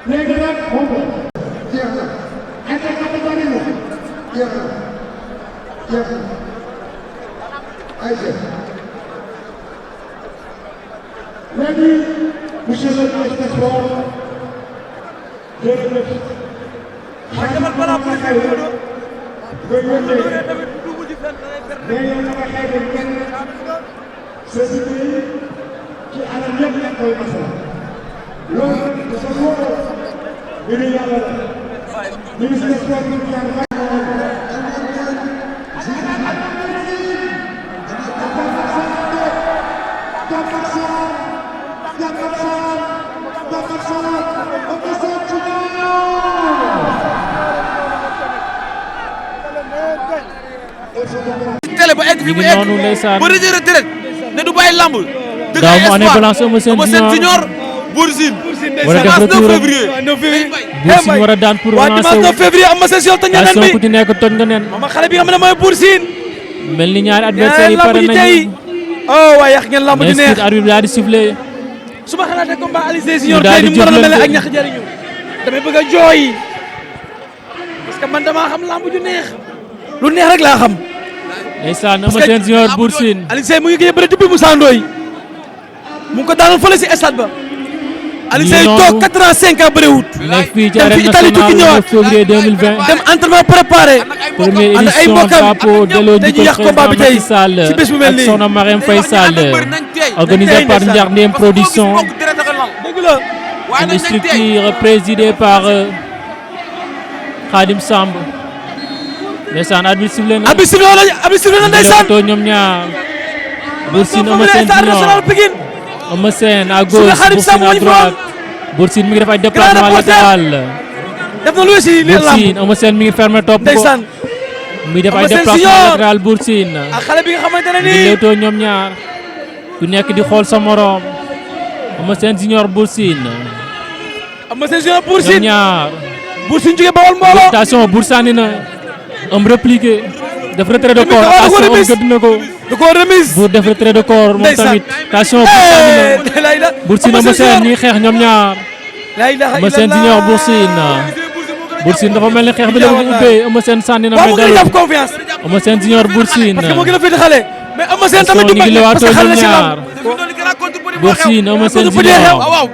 léegi nag moom la jeex na intercatégorie jeex na jeex na ay jeex léegi monsieur le ministre des sports jërëjëf xam nga balaa muy xew mais yow dama xëy na kenn société yi ci anam yëpp lañ koy masal loolu dafa wóor mbiri yàlla la ministre des sports bi ñu yàlla télé ba egg fi mu egg ba retraite ne du bàyyi lamb daaw mu année balance Eumeu Sène Junior Bour Sine war a def retour Bour Sine war a daan pour relancer wu 9 février Eumeu Sène Junior toj na nen bi ku ci nekk toj nga nen mama xale bi nga xam ne mooy Bour Sine mel ni ñaari adversaire yi pare nañu oh waaye yàq ngeen lamb di neex arbitre daal di sifflé su ma xalaatee combat Alioune Sèye Junior tey ni mu waroon a mel ak ñax jariñu damay bëgg a jooy parce que man damaa xam lamb ju neex lu neex rek laa xam ndeysaan Eumeu Sène Junior Bour Sine Alioune Sèye mu ngi gëj a bëri depuis Moussa Ndoye mu ngi ko daanoon fële si stade ba Alioune Sèye toog 4 ans 5 ans bëriwut nekk fii ci dem arène fi Italie tukki nationale ñëwaat février 2020 dem entraînement préparé première ànd ay édition mbokkam drapeau delloo te ñu njukkal yàq combat bi tey président Macky Sall ci bés bu mel ak nii soxna Marème Faye Sall organisé par Ndiardem Production dëgg la une structure présidée par Khadim Samb ndeysaan arbitre sifflé na ndeysaan to ñoom ñaar Bour Sine Eumeu Sène Junior Eumeu Sène à gauche Bour Sine à droite Bour Sine mi ngi def ay déplacement latéral def na lu si Bour Sine Eumeu Sène mi ngi fermé topp ko ndeysaan mi def ay Eumeu Sène déplacement Junior latéral Bour Sine ak xale bi nga xamante ne mi ngi nii leewtoo ñoom ñaar ku nekk di xool sa morom Eumeu Sène Junior Bour Sine Eumeu Sène Junior Bour ñoom Sine ñaar Bour Sine jóge Bawol mbooloo attention Bour sànni na am répliqué def retrait de corps attention am gëdd na ko da koo remise Bour def retrait de corps moom tamit attention Bour sànni na Bour Sine Eumeu Sène ñi xeex ñoom ñaar Eumeu Sène Junior Bour Sine Bour Sine dafa mel ni xeex bi la mu ubbee Eumeu Sène sànni na mais dalul confiance Eumeu Sène Junior Bour Sine parce que moo gën a féete xale mais Eumeu Sène tamit ñu du ngi mag parce lewaatoo que xale ñoom la si ñaar lamb Bour Sine Eumeu Sène bu dee xew. Junior waaw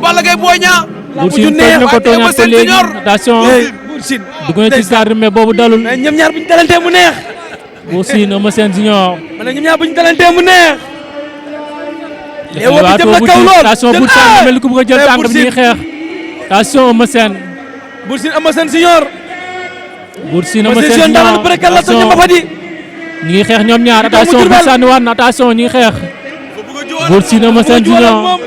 Balla Gaye Boy Niang Bour Sine tooñ na ko tooñaat ko léegi attention Bour Sine dugg na ci garde mais boobu dalul mais ñoom ñaar bu ñu dalantee mu neex Bour Sine Eumeu Sène Junior ma ne ñoom ñaar bu ñu dalantee mu neex lewaatoo Bour Sine attention Bour Sine mel ni ku bëgg a jël tànk bi ñuy xeex attention Eumeu Sène Bour Sine Eumeu Sène Junior Bour Sine Eumeu Eumeu Sène Sène Junior daanaka Junior bëre kan la toj attention mbapat yi ñu ngi xeex ñoom ñaar attention Diourbel. Bour sànni waat na attention ñu ngi xeex Bour Sine Eumeu Sène Junior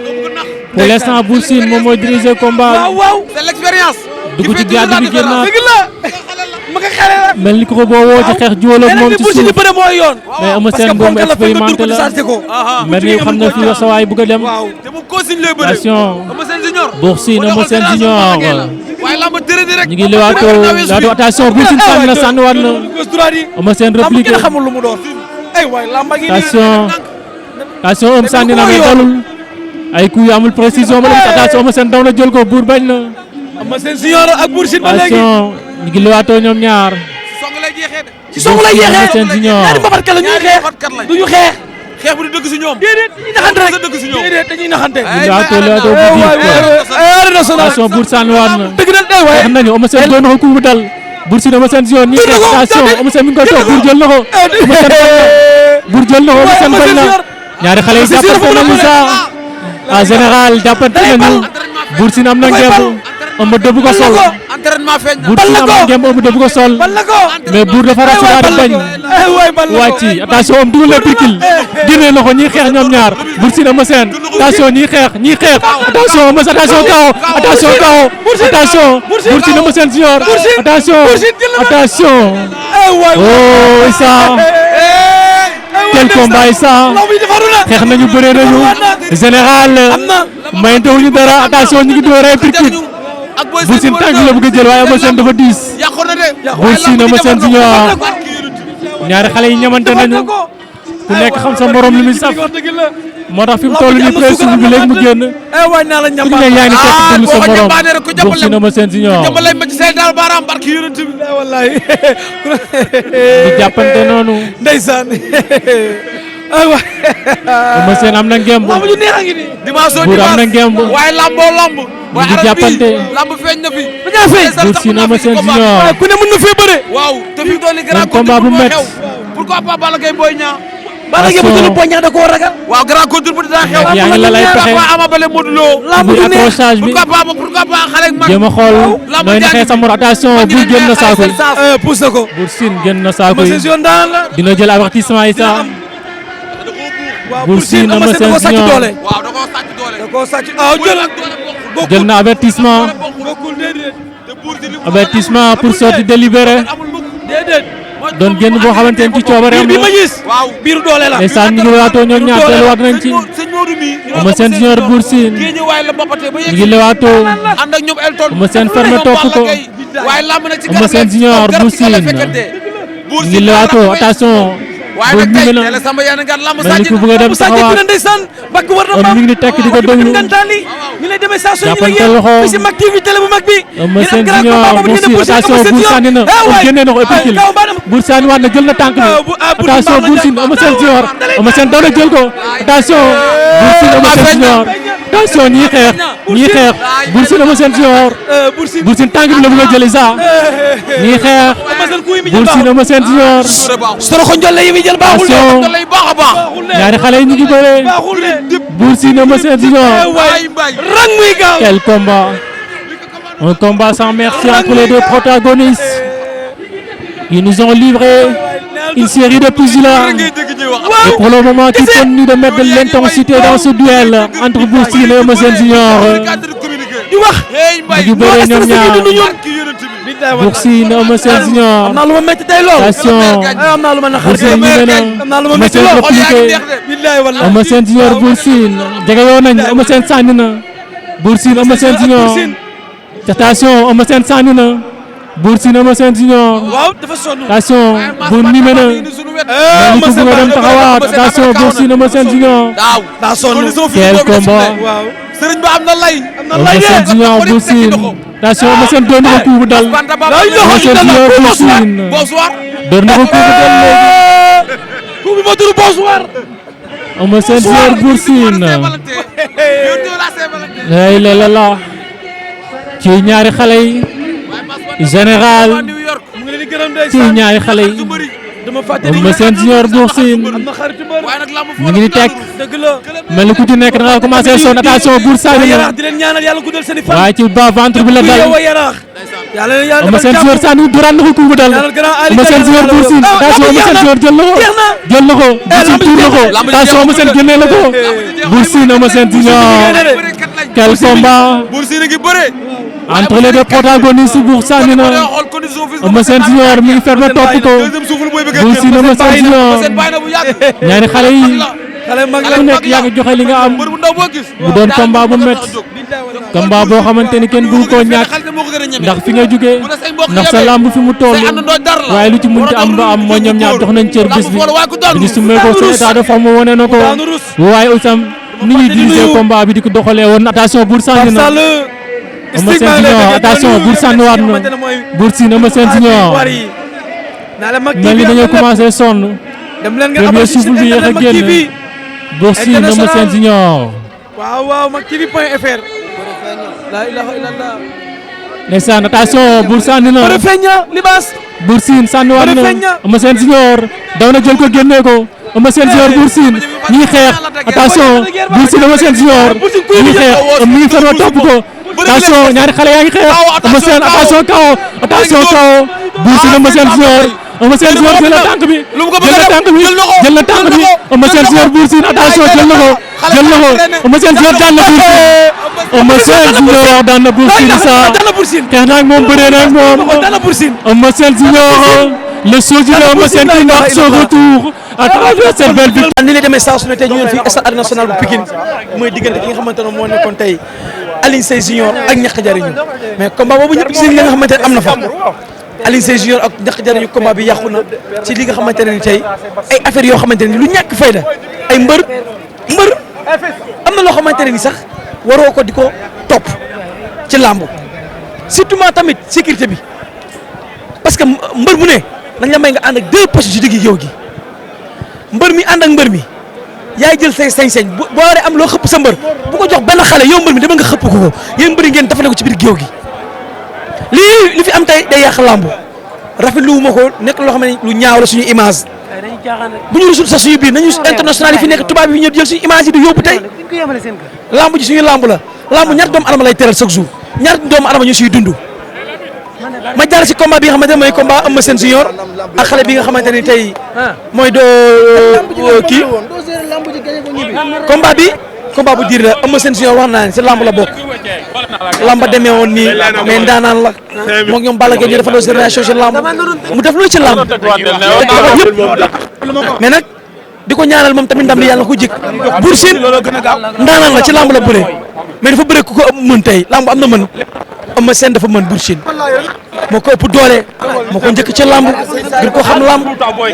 pour l'instant Bour Sine moom mooy diriger combat waaw waaw c'est l'expérience. dugg ci garde bi génnaat dëgg la ma nga xale la mel ni ku ko boo woo ci xeex juwaloog moom ci Bour Sine suuf bëre mooy yoon mais Eumeu parce que Sène boobu ponkal la fekk nga dur expérimenté ko la chargé ko mel ni xam na fi wax sa waay bëgg a dem waaw te mu consigne lay bëre. attention Eumeu Sène Junior. Bour Sine Eumeu Sène Junior waaye lamb tërë di rek. ñu ngi lewaatoo attention Bour Sine sànni na sànniwaat na gauche droite yi Eumeu Sène lamb répliqué kenn xamul lu mu doon ay waay lamba gi attention attention Eumeu sànni na mais dalul ay coups yu amul précision ba léegi attention Eumeu Sène daw na jël ko Bour bañ na Eumeu Sène Junior ak Bour Sine ba léegi attention ñu ngi lewaatoo ñoom ñaar song lay jeexee de. ci song lay Eumeu jeexee Sène Junior ñaari mbabatkat la ñuy xeex duñu xeex xeex bu di dëgg si ñoom. déedéet dañuy naxante rek dëgg si ñoom. déedéet dañuy naxante lewaatoo bu diib arène nationale attention Bour sànniwaat na dëgg na day waay wax nañu Eumeu Sène doon na ko coup mu dal Bour Sine Eumeu Sène Junior ñi xeex attention Eumeu Sène mi ngi koy toog Bour jël na ko Eumeu Sène bañ na Bour jël na ko Eumeu Sène bañ na ñaari xale yi jàppante nañu sax en général jàppante nañu Bour Sine am na ngemb Eumeu dëbb ko sol entraînement feeñ na. Bour Sine am na ngemb Eumeu dëbb ko sol bal la ko mais Bour dafa rasu daal di bañ ay waay bal la ko wàcc attention am dugal na pirkil génne na ko ñiy xeex ñoom ñaar Bour Sine Eumeu Sène attention ñiy xeex attention Eumeu Sène attention kaw attention Bour Sine Eumeu Sène Junior attention ay waay oh Issa quel combat Issa law bi defaru na xeex nañu bëree nañu général mayante wuñu dara attention ñu ngi door ay pirkil ak Boy Bour Sine tànk la bëgg a jël waaye Eumeu Sène dafa diis yàqu na de. Bour Sine Eumeu Sène Junior ñaari xale yi ñamante nañu ku nekk xam sa morom li muy saf moo tax fi mu toll nii pression bi léegi mu génn. waay naa la ku ne yaa ngi tekk déglu sa morom Bour Sine Eumeu Sène Junior jàppale ma ci say daal baaraam barki yonent bi wallaay di jàppante noonu. ndeysaan waay Eumeu Sène am na ngemb. lamb ju neex a ngi nii dimanche Bour am na ngemb. waaye lamboo lamb ñu ngi jàppante. lamb feeñ na fi dañaa feeñ Bour Sine Eumeu Sène Junior. ku ne mën na fee bëre waaw te fi mu toll nii grand combat bu métti. pourquoi pas Balla Gaye Boy Niang Balla Gaye bu dul poñax da koo ragal waaw grand contre bu dina xew yaa ngi la lay pexe. pourquoi Ama Baldé Modou Lo lamb muy ju neex accrochage bi. pourquoi pas xale ak mag jéem a xool nooy naxee sa mor attention Bour génn na saako yi. pousse na ko Bour Sine génn na saako Eumeu yi. Sène Junior daan la dina jël avertissement yi sax. waaw Bour Sine Eumeu Sène da koo sàcc Junior. doole waaw da koo sàcc doole da koo sàcc jël jël na avertissement. bokkul déedéet avertissement pour sortie délibérée. déedéet doon génn boo xamante ne ci coobareem bi ma la. gis waaw biiru doole la ndeysaan ñu ngi lewaatoo ñoom ñaar delluwaat nañ ci. sëñ Modou mi Eumeu Sène Junior Bour Sine. géej waay la boppatee ba ñu yegg ngi lewaatoo. ànd ak ñoom Elton Eumeu Sène fermé topp ko. waaye lamb nag ci Eumeu Sène Junior Bour Sine. ñu ngi lewaatoo attention. waaye Bour nag tey mi teel a na samba yaa ngaan lamb mel ni sàcc ku bëgg a dem bu sàccee taxawaat. dina ndeysaan bakk war na Eumeu mi ngi ni tekk di ko déglu. gantaali ñu lay demee saa su ñu jàppante la loxo. yéen ci Mak TV télé bu mag bi Eumeu Sène Junior Bour Sine attention Bour sànni na. génne na ko épicule. Bour sànni waat na jël na tànk bi. attention Bour Sine Eumeu Sène Junior. Eumeu Sène daw na jël ko. attention Bour Sine Eumeu Sène Junior. attention ñii xeex ñii xeex Bour Sine Eumeu Sène Junior. Bour Sine tànk bi la bëgg a jëli sax. ñii xeex Bour Sine Eumeu Sène Junior. soroxo njolle yi mi jël baaxul attention lay baax a baax ñaari xale yi ñu ngi bëree. baaxul de Bour Sine Eumeu Sène Junior. waay mbay rang muy gaaw Quel combat! Un combat sans merci entre les deux protagonistes. Ils nous ont livré une série de pugilats. ngay dégg ñuy wax Et pour le moment, qui continue de mettre de l'intensité dans ce duel entre Bour Sine et Eumeu Sène Junior. cadre de communiquer di wax hey mbay ñu ngi bëree ñoom ñaar. barki yonent bi Bour Sine Eumeu Sène Junior. am naa lu ma métti tey lool Attention. am naa lu ma Bour naqar Sine ñu ne na. am naa lu ma Eumeu métti Sène lool repliqué. billahi wallahi Eumeu Sène Junior Bour Sine. jege woon nañ Eumeu Sène sànni na. Bour Sine Eumeu Sène Junior. Attention Eumeu Sène sànni na. Bour Sine Eumeu Sène Junior. waaw dafa sonn attention Bour nimé na. mel ni ku bëgg a dem taxawaat attention Bour Sine Eumeu Sène Junior. daaw daa sonn Quel combat. waaw sëriñ ba am na lay Eumeu Sène Junior Bour Sine. attention Eumeu Sène doon na ko coup bu dal. Eumeu Sène Junior Bour Sine. bonsoir doon na ko coup bu dal léegi. ku bi moo tudd bonsoir Eumeu Sène Junior Bour Sine. lay la la ci ñaari xale yi. général mu ngi leen di gërëm day ci ñaari xale yi. dama fàttali Eumeu Sène Junior Bour Sine. am na xaritu mbër ñu ngi ni tekk dëgg la mel ni ku ci nekk da nga commencé sonn attention Bour Sine waa na. yaraax di leen ñaanal yàlla guddal seen i fan waaye ci bas ventre bi la ku dal. yeewoo yaraax yàlla na yàlla Eumeu Sène Junior Sane duraan na ko coup bu dal. ñaanal grand Ali Eumeu Sène Junior Bour Sine attention Eumeu Sène Junior jël na ko. jeex na jël na ko Bour Sine tuur na ko attention Eumeu Sène génnee na ko. Bour Sine Eumeu Sène Junior. Quel combat Bour Sine ngi bëre entre les deux protagonistes. Bour Sine na. xool condition physique Eumeu Sène Junior mi ngi fermé topp ko. deuxième souffle mooy bëgg a Bour Sine Eumeu Sène Junior. seen bàyyi na bu yàgg ñaari xale yi xale mag la ku nekk yaa ngi joxe li nga am. mbër bu ndaw boo gis mu doon combat bu métti. combat boo xamante ni kenn bëgg koo ñàkk. ndax fi nga jugee ndax sa lamb fi mu toll waaye lu ci munti am ba am moo ñoom ñaar jox nañ cër bis bi bi ñu summee ko sa état de forme wane na ko waaye aussi ni ñuy diriger combat bi di ko doxalee woon attention Bour Sine na Eumeu Sène Junior attention Bour Sine waat na Bour Sine Eumeu Sène Junior mel ni dañoo commencé sonn premier souffle bi yéex a génn Bour Sine Eumeu Sène Junior. waaw waaw Mak TV point fr la ilaha illallah ndeysaan attention Bour Sine na. bëre feeñ na libaas Bour Sine sànniwaat na Eumeu Sène Junior daw na jël ko génnee ko Eumeu Sène Junior Bour Sine ñi ngi xeex attention Bour Sine Eumeu Sène Junior ñi ngi xeex mi ngi ferma topp ko attention ñaari xale yaa ngi xeex Eumeu Sène attention kaw attention kaw Bour Sine Eumeu Sène Junior Eumeu Sène Junior jël na tànk bi jël na tànk bi jël na tànk bi Eumeu Sène Junior Bour Sine attention jël na ko Eumeu Sène Junior daan na Bour Sine Eumeu Sène Junior daan na Bour Sine sa xeex na ak moom bëree na ak moom Eumeu Sène Junior le soutien de Eumeu Sène qui marque son retour à travers cette belle victoire. ni lay demee saa su ne tey ñu ngi fii stade national bu Pikine mooy diggante ki nga xamante ne moo nekkoon tey Alioune Sèye Junior ak ñàkk jariñu mais combat boobu ñëpp gis nañ li nga xamante ne am na fa Alioune Sèye Junior ak ñàkk jariñu combat bi yàqu na ci li nga xamante ne ni tey ay affaires yoo xamante ne ni lu ñàkk fayda ay mbër am na loo xamante ne ni sax waroo ko di ko topp ci làmb surtout tamit sécurité bi parce que mbër mu ne dañ la may nga ànd ak 2 postes ci digg géew gi mbër mi ànd ak mbër mi yaay jël say sañ-sañ boo waree am loo xëpp sa mbër bu ko jox benn xale yow mbër mi dama nga xëpp ko yéen mbëri ngeen dafale ko ci biir géew gi li fi am tey day yàq làmb rafetlu wu ma ko nekk loo xam ne lu ñaaw la suñu image bu ñu rusul sa suñu biir nañu international yi fi nekk tubaab yi ñëw jël suñu image yi di yóbbu tey làmb ji suñu làmb la làmb ñaata doomu adama lay teral chaque jour ñaata doomu adama ñu siy dund ma jaar si combat bi nga xamante ne mooy combat Eumeu Sène Junior ak xale bi nga xamante ni tey mooy kii combat bu diir la Eumeu Sène Junior wax naa ne si lamb la bokk lamb demee woon nii mais ndaanaan la moom ñoom Balla Gaye ñu defandoo si relation si lamb mu def lu ci lamb mais nag di ko ñaanal moom tamit ndam li yàlla na ko jik Bour Sine ndaanaan la ci lamb la bëree mais dafa bëree ku ko mën tey lamb am na mën Eumeu Sène dafa mën Bour Sine moo ko ëpp doole moo ko njëkk ci lamb gën ko xam lamb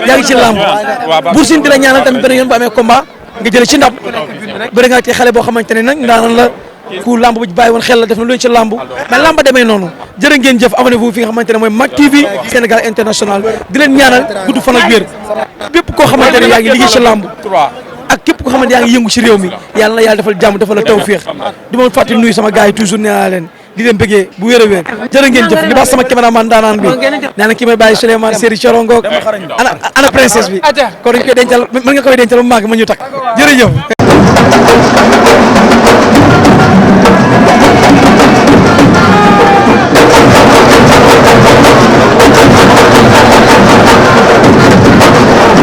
yaa ngi ci lamb Bour Sine di la ñaanal tamit beneen yoon bu amee combat nga jëlee ci ndam bëri nga ci xale boo xamante ne nag ndaanan la ku lamb bu bàyyi woon xel la def na lu ci lamb mais lamb demee noonu jërë ngeen jëf abonnez-vous fi nga xamante ne mooy Mak TV Sénégal International di leen ñaanal gudd fan ak wér bépp koo xamante ne yaa ngi liggéey ci lamb ak képp koo xamante yaa ngi yëngu ci réew mi yàlla na yàlla defal jàmm defal la tawféex du ma fàtte nuyu sama gars yi toujours nee naa leen di leen bëggee bu wér a wér jërë ngeen jëf li baax sama caméraman daanaan bi nee na ki may bàyyi Souleymane Séri Corongo ana princesse bi kon dañ koy dencal mën nga koy dencal bu màgg ma ñu takk jërëjëf